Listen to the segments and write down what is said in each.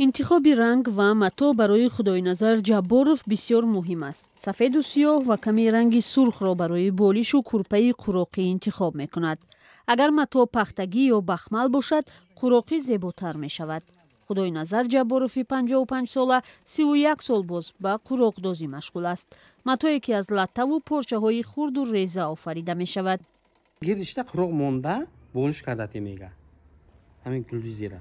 Интихоби ранг ва матоъ барои Худойназар Ҷабборов бисёр муҳим аст. Сафеду сиёҳ ва каме ранги сурхро барои болишу курпаи қуроқӣ интихоб мекунад. Агар матоъ пахтагӣ ё бахмал бошад, қуроқӣ зеботар мешавад. Худойназар Ҷабборови 55-сола 31 сол боз ба қуроқдозӣ машғул аст. Матое ки аз латтаву порчаҳои хурду реза офарида мешавад. Гирдишта қуроқ монда болиш кардате мега, ҳамин гулдузира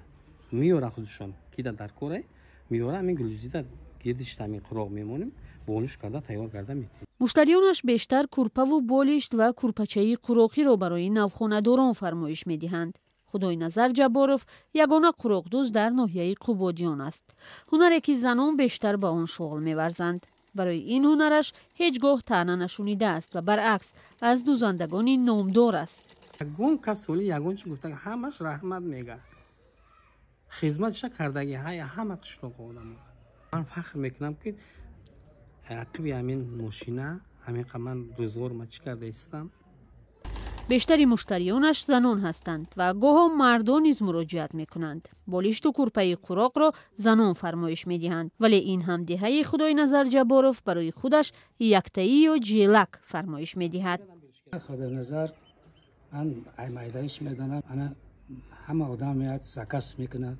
меёра, худашон кида дар коре меёра, ҳамин гулдузида гирдишта ҳамин қуроқ мемонем, болиш карда, тайёр карда метем. Муштариёнаш бештар курпаву болишт ва курпачаи қуроқиро барои навхонадорон фармоиш медиҳанд. Худойназар Ҷабборов ягона қуроқдӯз дар ноҳияи Қубодиён аст, ҳунаре ки занон бештар ба он шуғл меварзанд. Барои ин ҳунараш ҳеҷ гоҳ таъна нашунидааст ва баръакс, аз дӯзандагони номдор аст. Ягон кас соли ягон чи гуфта, ҳамаш раҳмат мега, хизматша кардаги ҳая ҳама қишлоқ одамо. Ман фахр мекунам, ки ақиби ҳамин мошина ҳамин ман рӯзгор ма чӣ карда истам. Бештари муштариёнаш занон ҳастанд ва гоҳо мардон низ муроҷиат мекунанд. Болишту курпаи қуроқро занон фармоиш медиҳанд, вале ин ҳамдиҳаи Худойназар Ҷабборов барои худаш яктаӣ ё ҷелак фармоиш медиҳад. Худойназар ман аймайдаиш медонам. Ана ҳама одам меяд, заказ мекунад.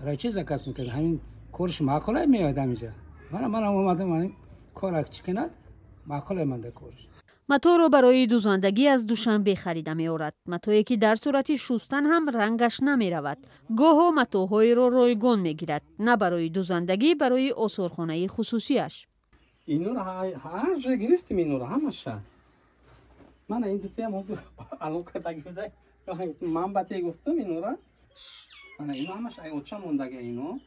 Барои чӣ заказ мекунад? Ҳамин корш маъқулай, меояд ҳаминҷа. Мана манам омадам, ҳамин корак чӣ кунад, маъқулай манда корш. Матоъро барои дӯзандагӣ аз Душанбе харида меорад, матое ки дар сурати шустан ҳам рангаш намеравад. Гоҳо матоъҳоеро ройгон мегирад, на барои дӯзандагӣ, барои осорхонаи хусусиаш. Инора ҳар ҷо гирифтем, инора ҳамаша. Мана ин дутаям ҳозир ало кардаги буда, ман ба те гуфтам инора. Мана ино ҳамаш ай оча мондаги ино.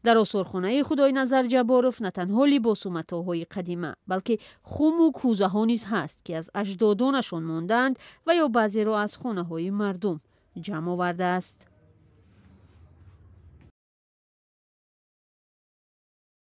Дар осорхонаи Худойназар Ҷабборов на танҳо либосу матоъҳои қадима, балки хуму кӯзаҳо низ ҳаст, ки аз аҷдодонашон мондаанд ва ё баъзеро аз хонаҳои мардум ҷамъ овардааст.